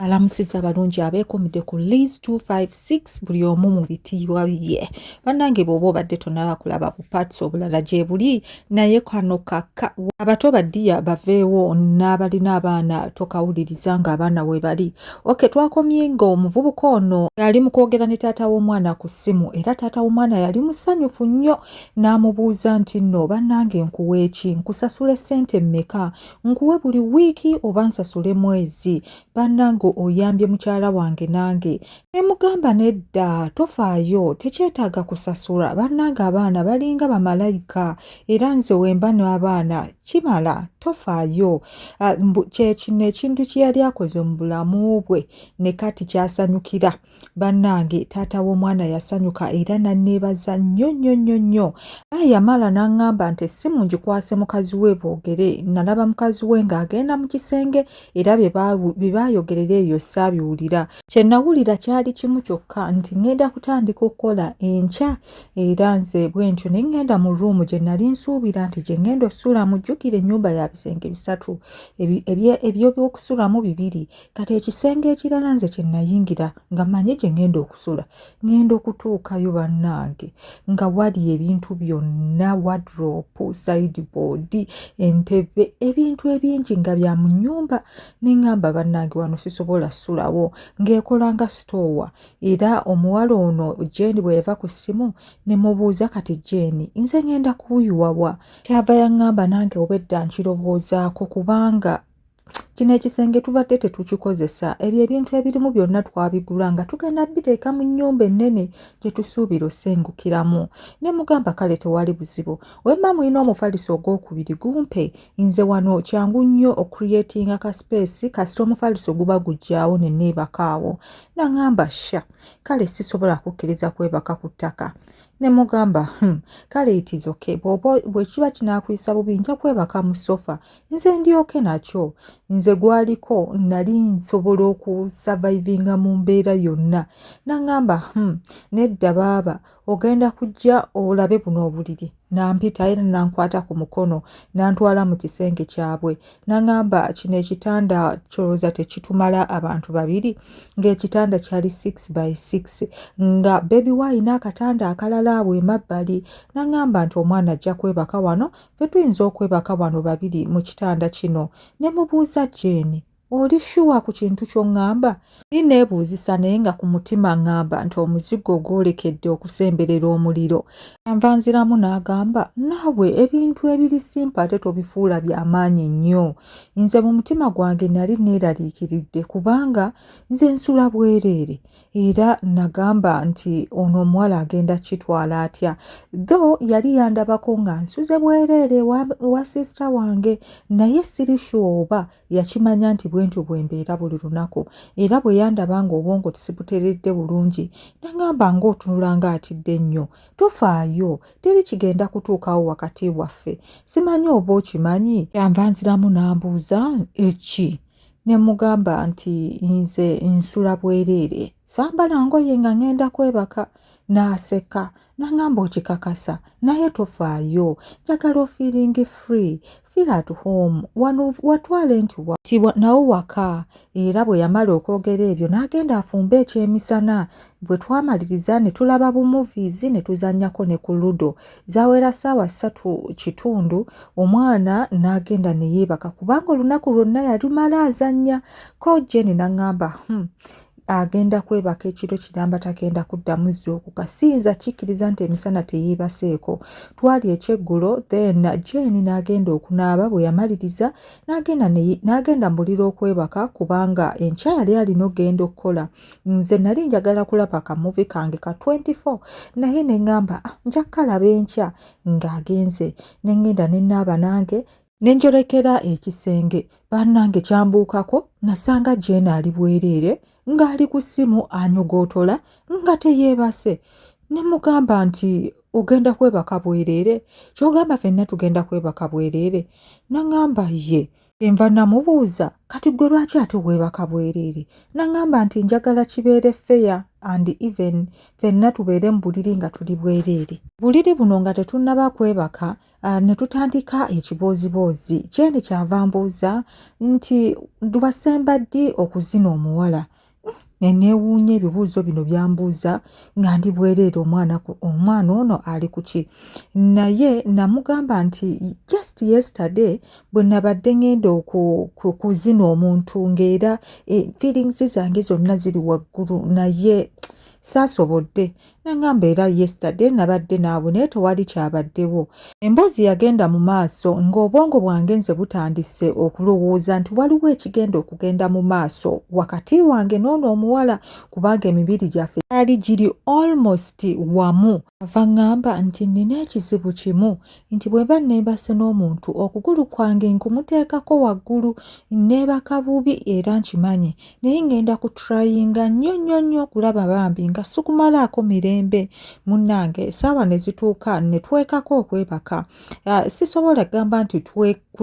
Alamusizza abalungi abeekuumidde ku Liz 256 buli omu mu bitiibwa bye. Bannange bw'oba obadde tonaba kulaba bu parts obulala gyebuli naye kano kaka abato baddiya baveewo n'abalina abaana tokawuliriza ng'abaana webali. Okay, twakomye ng'omuvubuka ono yali mu kwogera ne taata w'omwana ku ssimu era taata w'omwana yali musanyufu nnyo n'amubuuza nti nno bannange nkuwe ki, nkusasule ssente mmeka, nkuwe buli wiiki oba nsasule mwezi bannange oyambye mukyala wange nange ne mugamba nedda tofaayo tekyetaaga kusasula bannange abaana balinga bamalayika era nze wemba n'abaana kimala tofaayo ah, kyekino ekintu kye yali akoze mu bulamu bwe ne kati kyasanyukira Bannange taata w'omwana yasanyuka era n'anneebaza nnyo nnyo nnyo nnyo. Era yamala n'aŋŋamba nti essimu ngikwase mukazi we boogere. Nalaba mukazi we ng'agenda mu kisenge era bye baayogerera eyo saabiwulira. Kye nawulira kyali kimu kyokka nti ŋŋenda kutandika okukola enkya era nze bwentyo ne ŋŋenda mu ruumu gye nali nsuubira nti gye ŋŋenda okusulamu. Jjukira ennyumba ya bisenge bisatu, eby'okusulamu bibiri Kati ekisenge ekirala nze kye nayingira nga mmanyi gye ŋŋenda okusula, ŋŋenda okutuukayo bannange nga wali ebintu byonna wardrobe, sideboard, entebe, ebintu ebingi nga bya mu nnyumba ne ŋŋamba bannange wano sisobola sulawo ng'ekola nga sitoowa era omuwala ono Jane bwe yava ku ssimu ne mubuuza kati Jane nze ŋŋenda kuyiwa wa? Kyava yaŋŋamba nange obwedda nkirowoozaako kubanga Kino ekisenge tubadde tetukikozesa, ebyo ebintu ebirimu byonna twabigula nga tugenda biteeka mu nnyumba ennene gye tusuubira osengukiramu. Ne mugamba kale tewali buzibu, we mba mulina omufaliso ogwokubiri gumpe, nze wano kyangu nnyo okucreatinga ka space kasita omufaliso guba gujjaawo ne neebaka awo. Nangamba sha kale sisobola kukkiriza kwebaka ku ttaka. Ne mugamba kale it is okay, bw'oba bwe kiba kinaakuyisa bubi nja kwebaka mu sofa nze ndyoke nakyo nze gwaliko nali nsobola okusavaivinga mu mbeera yonna nangamba nedda baaba ogenda kujja olabe buno obuliri nampita era nankwata ku mukono nantwala mu kisenge kyabwe nangamba kino ekitanda kyolowooza tekitumala abantu babiri ng'ekitanda kyali 6 by 6 nga bebi we alina akatanda akalala awo emabbali nangamba nti omwana ajja kwebaka wano Ffe tuyinza okwebaka wano babiri mu kitanda kino. Ne mubuuza Jane, oli shuwa ku kintu ky'oŋŋamba? Nali neebuuzisa naye nga ku mutima ŋŋamba nti omuzigo gwolekedde okusemberera omuliro. Yanva nziramu n'agamba, naawe ebintu ebiri simple ate tobifuula bya maanyi nnyo. Nze mu mutima gwange nali neeraliikiridde kubanga nze nsula bwereere. Era nagamba nti ono omuwala agenda kitwala atya though yali yandabako nga nsuze bwereere wa sister wange naye siri sure oba yakimanya nti bwentyo bwembeera buli lunaku era bwe yandaba nga obwongo tisibuteredde bulungi nangamba ng'otunula nga atidde nnyo tofaayo teri kigenda kutuukawo wakati waffe simanyi oba okimanyi yanva nziramu n'ambuuza eki Ne mmugamba nti, Nze nsula bwereere. Sambala ngoye nga ŋŋenda kwebaka. N'aseka. N'aŋŋamba, Okikakasa? Naye tofaayo. Njagala ofiiringe free. Feel at home. Wano watwale nti wa. Nti nawo waka. Era bwe yamala okwogera ebyo, n'agenda afumbe ekyemisana. Bwe twamaliriza ne tulaba bu movies ne tuzannyako ne ku ludo. Zaawera ssaawa ssatu kitundu omwana n'agenda ne yeebaka kubanga olunaku lwonna yalumala azannya. Ko Jane n'aŋŋamba, agenda kwebaka ekiro kiramba tagenda kuddamu zuukuka. Siyinza kikkiriza nti emisana teyeebaseeko. Twalya ekyeggulo then Jane n'agenda okunaaba bwe yamaliriza n'agenda n'agenda mu buliri okwebaka kubanga enkya yali alina okugenda okukola. Nze nali njagala kulaba ka movie kange ka 24 naye ne ŋŋamba ah, nja kukalaba enkya ng'agenze ne ŋŋenda ne naaba nange ne njolekera ekisenge bannange kyambuukako nasanga Jane ali bwereere ng'ali ku ssimu anyogootola nga teyeebase ne mugamba nti ogenda kwebaka bwereere ky'ogamba fenna tugenda kwebaka bwereere naŋŋamba ye Kyenva namubuuza kati gwe lwaki ate weebaka bwereere? Nangamba nti njagala kibeere feya. and even fenna tubeere mu buliri nga tuli bwereere. Buliri buno nga tetunnaba kwebaka ne tutandika ekibooziboozi. Kyeni kyava mbuuza nti wasemba ddi okuzina omuwala? Ne neewuunya ebibuuzo bino byambuuza nga ndi bwereere omwana omwana ono ali ku ki? Naye namugamba nti just yesterday bwe nabadde ngenda okuzina omuntu ng'era eh, feelings zange zonna ziri waggulu naye saasobodde. Nangamba era yesterday nabadde naawe naye tewali kyabaddewo. Emboozi yagenda mu maaso ng'obwongo bwange nze butandise okulowooza nti waliwo ekigenda okugenda mu maaso wakati wange n'ono omuwala kubanga emibiri gyaffe gyali giri almost wamu. Ava ŋŋamba nti nnina ekizibu kimu nti bwe mba nneebase n'omuntu okugulu kwange nkumuteekako waggulu nneebaka bubi era nkimanyi naye ŋŋenda kutrayinga nnyo nnyo nnyo okulaba bambi nga sikumalaako mirembe munnange essaawa ne zituuka ne twekako okwebaka uh, sisobola kugamba nti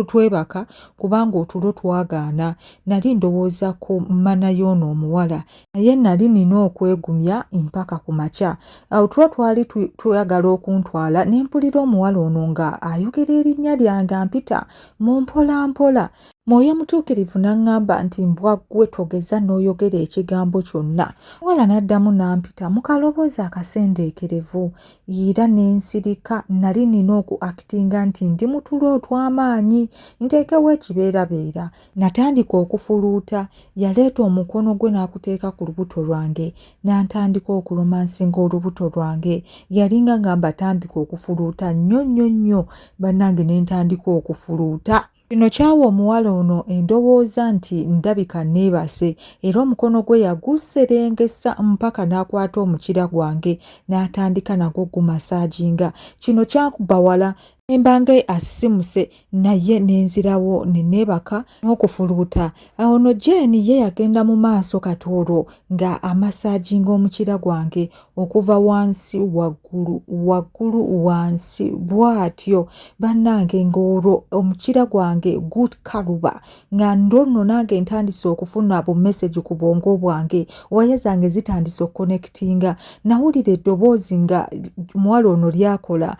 twebaka kubanga otulo twagaana nali ndowooza ku mmana y'ono omuwala naye nali nina okwegumya mpaka ku makya. Otulo twali twagala okuntwala ne mpulira omuwala ono nga ayogera erinnya lyange ampita mu mpola mpola. Mwoyo Mutuukirivu n'aŋŋamba nti mbwa ggwe togeza n'oyogera ekigambo kyonna. Omuwala n'addamu n'ampita mu kaloboozi akasendeekerevu era ne nsirika nali nina oku akitinga nti ndi mu tulo otw'amaanyi nteekewo ekibeerabeera. Natandika okufuluuta. Yaleeta omukono gwe n'aguteeka ku lubuto lwange n'antandika okuromansinga olubuto lwange. Yalinga ngamba tandika okufuluuta nnyo nnyo nnyo bannange ne ntandika okufuluuta. Kino kyawa omuwala ono endowooza nti ndabika nneebase era omukono gwe yaguserengesa mpaka n'akwata omukira gwange n'atandika nagwo gumasaajinga. Kino kyankuba wala ne mba nga asisimuse naye ne nzirawo ne neebaka n'okufuluuta. Ono Jane ye yagenda mu maaso kati olwo nga amasaajinga omukira gwange okuva wansi waggulu waggulu wansi bw'atyo bannange ng'olwo omukira gwange gukaluba nga ndonno nange ntandise okufuna bu message ku bwongo bwange waya zange zitandise okukonekitinga nawulira eddoboozi nga muwala ono lyakola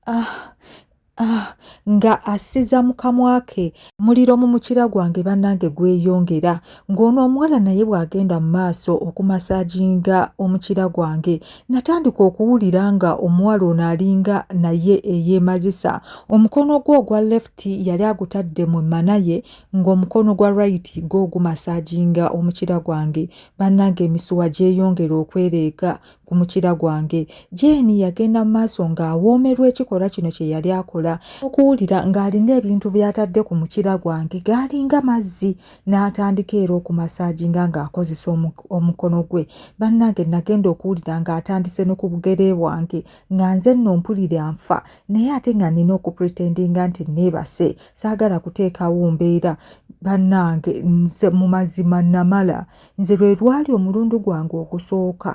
ah, ah, nga assiza mu kamwa ke muliro mu mukira gwange bannange gweyongera ng'ono omuwala naye bw'agenda mu maaso okumasajinga omukira gwange natandika okuwulira nga omuwala ono alinga naye eyeemazisa omukono gwe ogwa left yali agutadde mu mmana ye ng'omukono gwa right gwo gumasajinga omukira gwange bannange emisuwa gyeyongera okwereega ku mukira gwange. Jane yagenda mu maaso ng'awoomerwa ekikolwa kino kye yali akola okuwulira ng'alina ebintu by'atadde ku mukira gwange gaalinga mazzi n'atandika era okumasaajinga ng'akozesa omukono gwe. Bannange nagenda okuwulira ng'atandise ne ku bugere bwange nga nze nno mpulira nfa naye ate nga nnina okupretendinga nti nneebase saagala kuteekawo mbeera bannange nze mu mazima namala Nze lwe lwali omulundu gwange ogusooka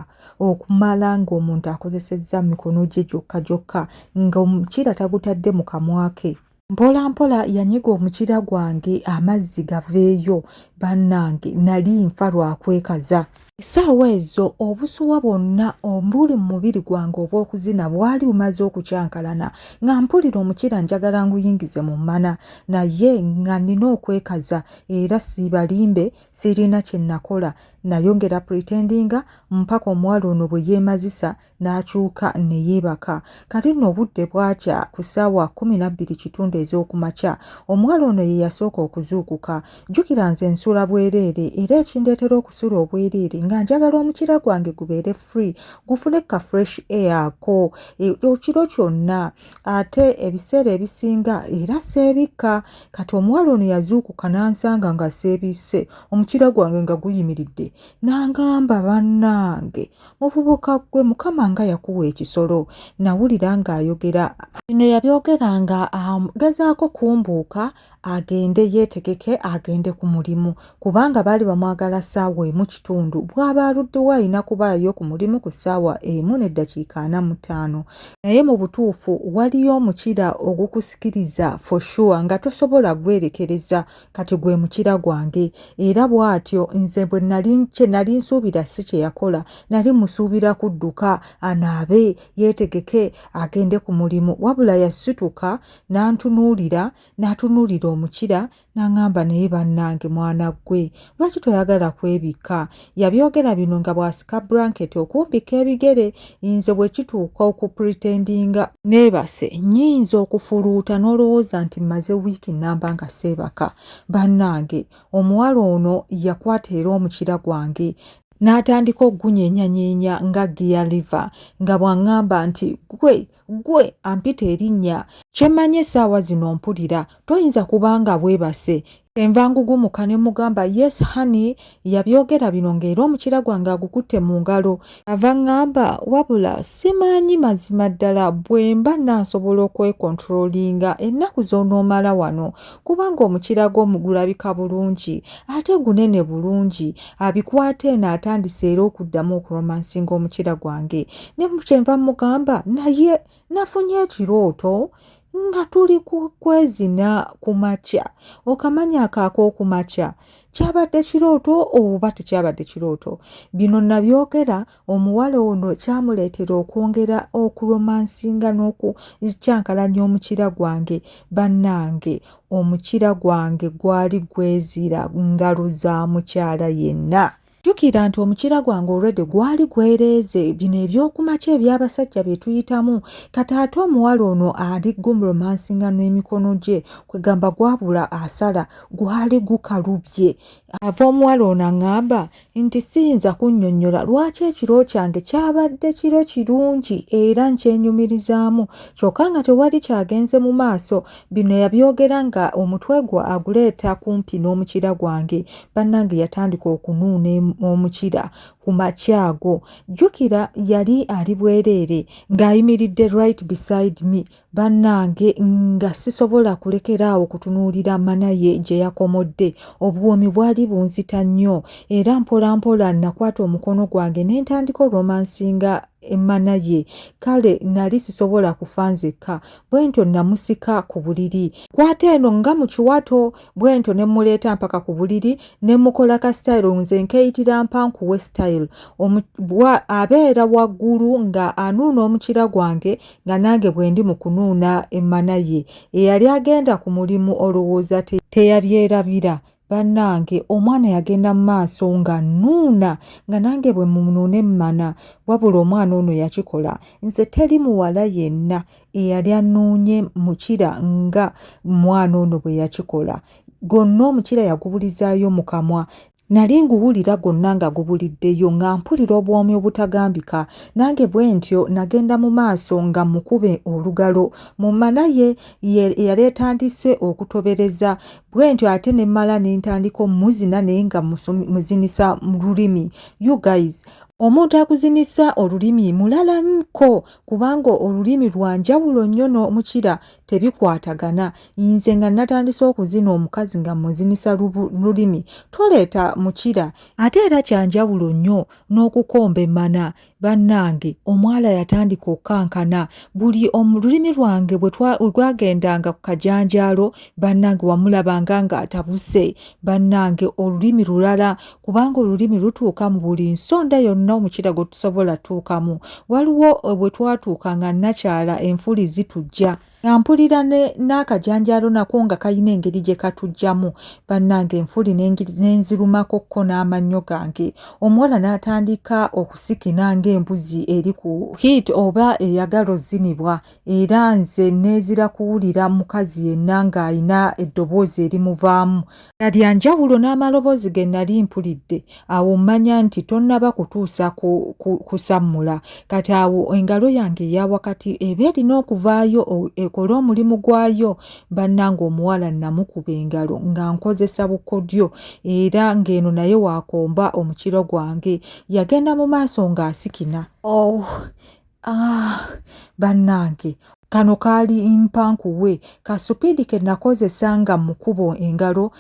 okumala ng'omuntu akozesezza mikono gye gyokka gyokka ng'omukira tagutadde mu kamwa ke. Mpola mpola yanyiga omukira gwange amazzi gaveeyo bannange nali nfa lwa kwekaza. Essaawa ezo obusuwa bwonna obuli mu mubiri gwange obw'okuzina bwali bumaze okukyankalana nga mpulira omukira njagala nguyingize mu mmana naye nga nnina okwekaza era siibalimbe Sirina kye nakola nayongera pretendinga mpaka omuwala ono bwe yeemazisa n'akyuka ne yeebaka. Kati nno obudde bwakya ku ssaawa 12 kitundu ez'oku makya. Omuwala ono ye yasooka okuzuukuka. Jjukira nze nsula bwereere era ekindeetera okusula obwereere nga njagala omukira gwange gubeere free gufune ka fresh air ako ekiro kyonna. Ate ebiseera ebisinga era seebikka. Kati omuwala ono yazuukuka n'ansanga nga seebisse, omukira gwange nga guyimiridde, n'angamba bannange muvubuka ggwe Mukama nga yakuwa ekisolo. Nawulira ng'ayogera. Bino yabyogera nga agezaako kumbuuka agende yeetegeke agende ku mulimu kubanga baali bamwagala ssaawa 1 kitundu. Bw'aba aluddewo alina kubaayo ku mulimu ku ssaawa 1:45. Naye mu butuufu waliyo omukira ogukusikiriza for sure nga tosobola gwerekereza, kati gwe mukira gwange. Era bw'atyo nze bwe nali kye nali nsuubira si kye yakola. Nali musuubira kudduka anaabe, yeetegeke agende ku mulimu, wabula yasituka n'antunuulira, n'atunuulira omukira N'angamba naye bannange mwana ggwe lwaki toyagala kwebikka? Yabyogera bino nga bw'asika blanket okumbikka ebigere. Nze bwe kituuka okupretendinga neebase nnyinza okufuluuta n'olowooza nti mmaze wiiki nnamba nga seebaka. Bannange omuwala ono yakwata era omukira gwange n'atandika okugunyeenyanyeenya nga gear lever nga bw'angamba nti ggwe Ggwe ampita erinnya. Kye mmanyi essaawa zino mpulira toyinza kuba nga weebase. Kyenva ngugumuka ne mmugamba yes honey. Yabyogera bino ng'era omukira gwange agukutte mu ngalo. Ava aŋŋamba wabula simanyi mazima ddala bwemba nnaasobola okwekontulolinga ennaku z'onoomala wano kubanga omukira gwo gulabika bulungi ate gunene bulungi. Abikwata eno atandise era okuddamu okuromansinga omukira gwange ne kyenva mmugamba naye nafunye ekirooto nga tuli ku kwezina ku makya. Okamanyi ako ak'okumakya kyabadde kirooto oba tekyabadde kirooto? Bino nabyogera omuwala ono kyamuleetera okwongera okuromansinga n'okukyankalanya omukira gwange. Bannange omukira gwange gwali gwezira ngalo za mukyala yenna. Jjukira nti omukira gwange already gwali gwereeze bino eby'okumakya eby'abasajja bye tuyitamu kati ate omuwala ono ali gumromansinga n'emikono gye kwegamba gwabula asala gwali gukalubye. Ava omuwala ono aŋŋamba nti siyinza kunnyonnyola lwaki ekiro kyange kyabadde kiro kirungi era nkyenyumirizaamu kyokka nga tewali kyagenze mu maaso. Bino yabyogera nga omutwe gwe aguleeta kumpi n'omukira gwange. Bannange yatandika okunuuna omukira ku makya ago. Jjukira yali ali bwereere ng'ayimiridde right beside me. Bannange nga sisobola kulekera awo kutunuulira mana ye gye yakomodde. Obuwoomi bwali bunzita nnyo era mpolampola nakwata omukono gwange ne ntandika oromansinga emmana ye. Kale nali sisobola kufa nzekka, bwentyo namusika ku buliri. Kwata eno nga mu kiwato bwentyo ne mmuleeta mpaka ku buliri ne mmukola ka style nze nkeeyitira mpa nkuwe style. Abeera waggulu nga anuuna omukira gwange nga nange bwendi mu kunuuna emmana ye. Eyali agenda ku mulimu olowooza teyabyerabira. Bannange omwana yagenda mu maaso nga nnuuna nga nange bwe munuuna emmana wabula omwana ono yakikola. Nze teri muwala yenna eyali annuunye mukira nga mwana ono bwe yakikola. Gwonna omukira yagubulizaayo mu kamwa. Nali nguwulira gwonna nga gubuliddeyo, nga mpulira obuwoomi obutagambika. Nange bwentyo nagenda mu maaso nga mmukube olugalo mu mmana ye eyali etandise okutobereza. Bwentyo ate ne mmala ne ntandika omuzina naye nga muzinisa lulimi. You guys, omuntu akuzinisa olulimi mulalamko kubanga olulimi lwa njawulo nnyo n'omukira tebikwatagana. Nze nga natandise okuzina omukazi nga mmuzinisa lulimi, toleeta mukira. Ate era kya njawulo nnyo n'okukomba emmana. Bannange omwala yatandika okukankana buli olulimi lwange bwe lwagendanga ku kajanjaalo, bannange wamulabanga ng'atabuse. Bannange olulimi lulala kubanga olulimi lutuuka mu buli nsonda yonna omukira gwe tusobola tuukamu. Waliwo bwe twatuuka nga nnakyala enfuli zitujja. Nga mpulira n'akajanjaalo nako nga kalina engeri gye katujjamu. Bannange enfuli ne nzirumako kko n'amannyo gange. Omuwala n'atandika okusikina ng'embuzi eri ku heat oba eyagala ozinibwa. Era nze neezira kuwulira mukazi yenna ng'alina eddoboozi erimuvaamu. Nga lya njawulo n'amaloboozi ge nnali mpulidde. Awo mmanya nti tonnaba kutuusa kusammula. Kati awo engalo yange eya wakati eba erina okuvaayo ekole omulimu gwayo. Bannange omuwala nnamukuba engalo nga nkozesa bukodyo era ng'eno naye waakomba omukira gwange. Yagenda mu maaso ng'asikina. Oh, ah, bannange. Kano kaali mpankuwe ka supiidi ke nakozesa nga mukubo engalo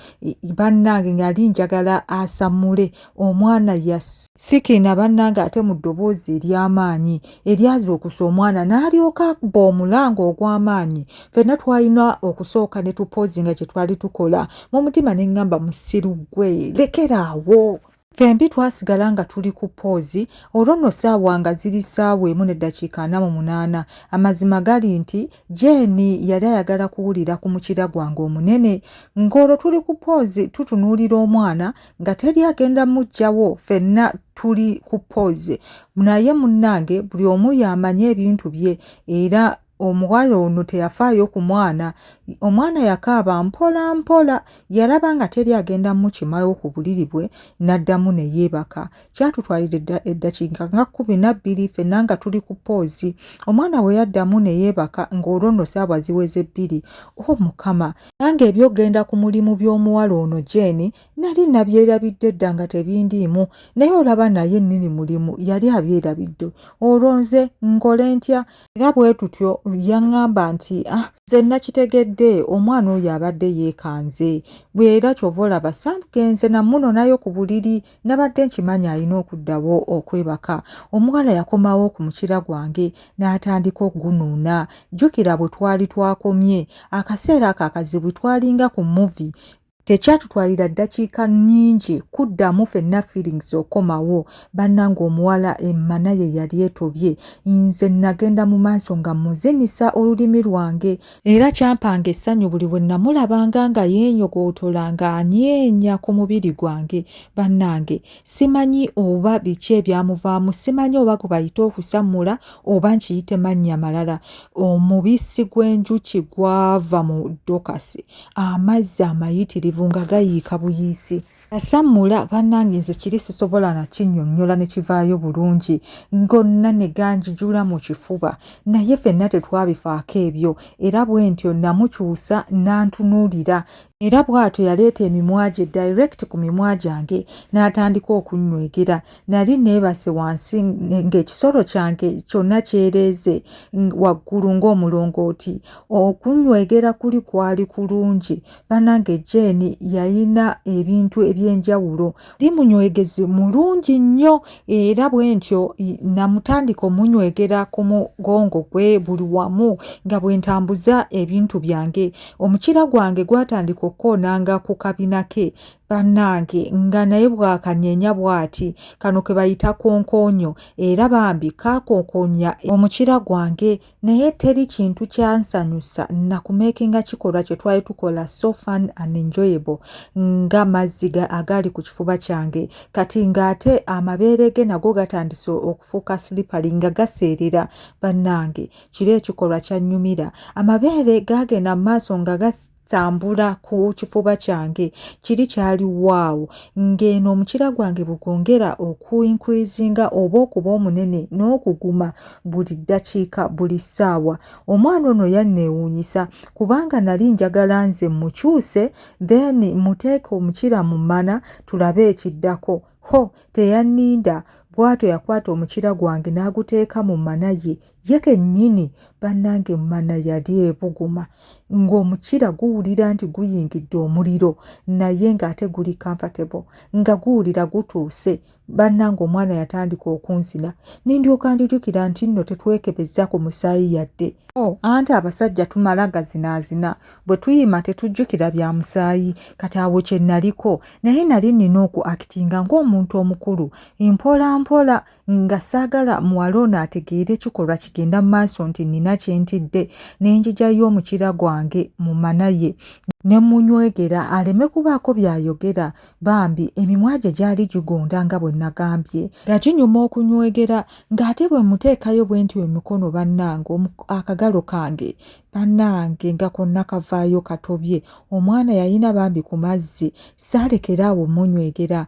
bannange ngali njagala asammule omwana ya sikiina bannange ate mu ddoboozi ery'amaanyi eryazuukusa omwana n'alyoka akuba omulanga ogw'amaanyi. Ffenna twalina okusooka ne tupozinga kye twali tukola mu mutima ne ŋŋamba musiru gwe lekera awo. Ffembi twasigala nga tuli ku poozi, olwo nno ssaawa nga ziri ssaawa emu n'eddakiika 48. Amazima gali nti Jane yali ayagala kuwulira ku mukira gwange omunene. Ng'olwo tuli ku poozi tutunuulira omwana nga teri agenda muggyawo ffenna tuli ku poozi. Naye munnange buli omu y'amanyi ebintu bye era omuwala ono teyafaayo ku mwana. Omwana yakaaba mpola mpola, yalaba nga teri agenda mukimawo ku buliri bwe n'addamu ne yeebaka. Kyatutwalira eddakiika nga 12 ffenna nga tuli ku poozi. Omwana bwe yaddamu ne yeebaka ng'olwo nno ssaawa ziweze 2. O Mukama! Nange eby'okugenda ku mulimu by'omuwala ono Jane nali nabyerabidde dda nga tebindiimu naye olaba naye nnyini mulimu yali abyerabidde. Olwo nze nkole ntya? Era bwe tutyo yaŋŋamba nti, Ah, nze nakitegedde omwana oyo abadde yeekanze era ky'ova olaba saagenze namunonayo ku buliri nabadde nkimanyi alina okuddawo okwebaka. Omuwala yakomawo ku mukira gwange n'atandika okugunuuna. Jjukira bwe twali twakomye akaseera ako akazibu twalinga ku muvi Tekyatutwalira ddakiika nnyingi kuddamu fenna feelings okomawo. Bannange omuwala emmana ye yali etobye. Nze nnagenda mu maaso nga mmuzinisa olulimi lwange. Era kyampanga essanyu buli bwe nnamulabanga nga yeenyogootola ng'anyeenya ku mubiri gwange. Bannange simanyi oba biki ebyamuvaamu, simanyi oba gwe bayita okusammula oba nkiyite mannya malala. Omubisi gw'enjuki gwava mu Dokasi. Amazzi amayitirivu nga gayiika buyiisi. Nasammula bannange nze kiri sisobola na kinnyonnyola ne kivaayo bulungi, gonna ne ganjijula mu kifuba. Naye fenna tetwabifaako ebyo era bwentyo namukyusa n'antunuulira era bw'atyo yaleeta emimwa gye direct ku mimwa gyange n'atandika okunnywegera. Nali neebase wansi ng'ekisolo kyange kyonna kyereeze waggulu ng'omulongooti. Okunywegera kuli kwali kulungi. Banange Jane yalina ebintu eby'enjawulo. Ndi munywegezi mulungi nnyo era bwentyo namutandika omunywegera ku mugongo gwe buli wamu nga bwe ntambuza ebintu byange. Omukira gwange gwatandika okukoonanga ku kabina ke Bannange nga naye bw'akanyeenya bw'ati, kano ke bayita konkoonyo era bambi kaakonkonya omukira gwange naye teri kintu kyansanyusa na kumeekinga kikolwa kye twali tukola so fun and enjoyable nga mazzi agaali ku kifuba kyange kati ng'ate amabeere ge nago gatandise okufuuka slippery nga gaseerera. Bannange kiri ekikolwa kyannyumira. Amabeere gaagenda mu maaso nga tambula ku kifuba kyange kiri kyali waawo ng'eno omukira gwange bwegwongera oku increasinga oba okuba omunene n'okuguma buli ddakiika buli ssaawa. Omwana ono yanneewuunyisa kubanga nali njagala nze mmukyuse then mmuteeke omukira mu mmana tulabe ekiddako. Ho teyanninda bw'atyo yakwata omukira gwange n'aguteeka mu mmana ye Ye kennyini bannange mmana yali ebuguma ng'omukira guwulira nti guyingidde omuliro naye ng'ate guli comfortable nga guwulira gutuuse. Bannange omwana yatandika okunzina ne ndyoka njujukira nti nno tetwekebezza ku musaayi yadde. Oh, anti abasajja tumala gazinaazina bwe tuyima tetujjukira bya musaayi kati awo kye naliko naye nali nnina oku akitinga ng'omuntu omukulu mpola mpola nga saagala muwala ono ategeere kikolwa kigenda mu maaso nti nnina kye ntidde ne njijayo omukira gwange mu mana ye ne munywegera aleme kubaako by'ayogera. Bambi emimwa gye gyali gigonda nga bwe nagambye nga ginyuma okunywegera ng'ate bwe mmuteekayo bwe ntyo emikono bannange akagalo kange bannange nga konna kavaayo katobye. Omwana yalina bambi ku mazzi saalekera awo munywegera.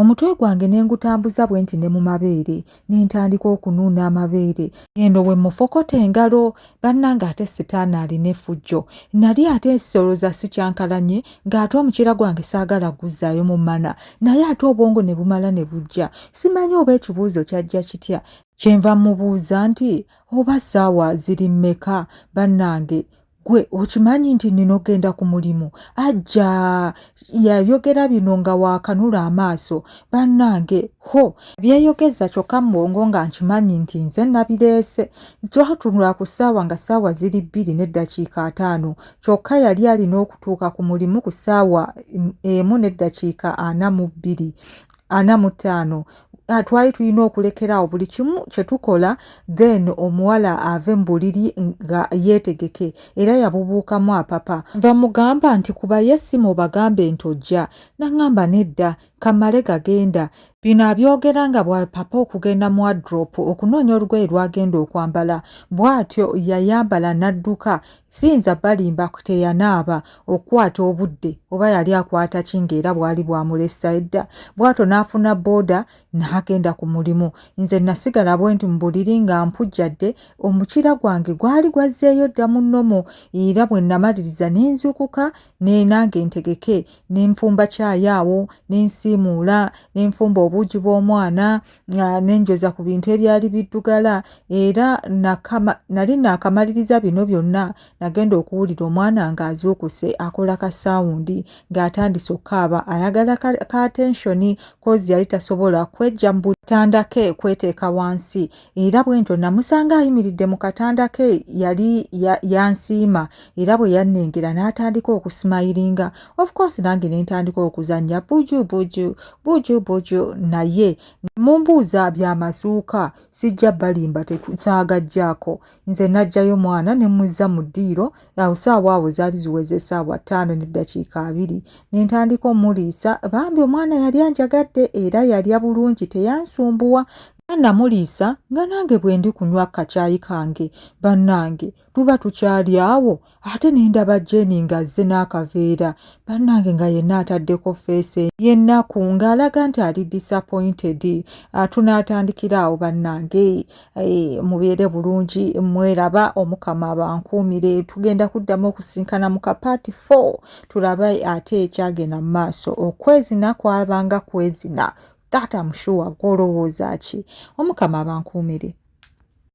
Omutwe gwange ne ngutambuza bwe nti ne mu mabeere ne ntandika okunuuna amabeere. Eno bwe mmufokota engalo, bannange ate sitaani alina effujjo. Nali ate soloza sikyankalanye ng'ate omukira gwange saagala guzzaayo mu mmana naye ate obwongo ne bumala ne bujja. Simanyi oba ekibuuzo kyajja kitya. Kyenva mmubuuza nti oba ssaawa ziri mmeka bannange Gwe okimanyi nti nina okugenda ku mulimu? Ajja yayogera bino nga waakanula amaaso. Bannange ho byeyogeza kyokka mu bwongo nga nkimanyi nti nze nabireese. Twatunula ku ssaawa nga ssaawa ziri 2:50 kyokka yali alina okutuuka ku mulimu ku ssaawa 1:42. 45. Ah, twali tulina okulekera awo buli kimu kye tukola then omuwala ave mu buliri nga yeetegeke era yabubuukamu apapa. Bamugamba nti kubayo essimu obagambe nti ojja naŋŋamba nedda kamale gagenda. Bino abyogera nga bw'apapa okugenda mu wardrobe okunoonya olugoye lw'agenda okwambala. Bw'atyo yayambala n'adduka Siyinza balimba teyanaaba okukwata obudde oba yali akwata ki ng'era bwali bwamulessa edda. Bw'atyo n'afuna bbooda n'agenda ku mulimu. Nze nasigala bwenti mu buliri nga mpujjadde, omukira gwange gwali gwazzeeyo dda mu nnomo era bwe namaliriza ne nzuukuka ne nange ntegeke ne nfumba caayi awo ne nsiimuula ne nfumba obuugi bw'omwana ne njoza ku bintu ebyali biddugala era nali naakamaliriza bino byonna nagenda okuwulira omwana ng'azuukuse akola ka saawundi ng'atandise okukaaba ayagala ka atenshoni kozi yali tasobola kwejja mu butanda ke kweteeka wansi era bwentyo namusanga ayimiridde mu katanda ke yali yansiima era bwe yannengera n'atandika okusimayiringa of course nange ne ntandika okuzannya buju buju buju buju naye mumbuuza bya mazuuka sijja balimba tesaagajjaako nze najjayo mwana ne muzza mu ddiiro awo saawa awo zaali ziweze essaawa 5:20 ne ntandika omuliisa bambi omwana yali anjagadde era yalya bulungi teyansumbuwa namuliisa nga nange bwe ndi kunywa kacaayi kange bannange tuba tukyali awo ate ne ndaba Jane ng'azze n'akaveera bannange nga yenna ataddeko ffeesi y'ennaku ng'alaga nti ali disappointed. Ah, tunaatandikira awo bannange eh, mubeere bulungi mweraba omukama abankuumire tugenda kuddamu okusinkana mu kapaati 4 tulabe ate ekyagenda mu maaso okwezina kwabanga kwezina that am sure gw'olowooza ki omukama abankuumire.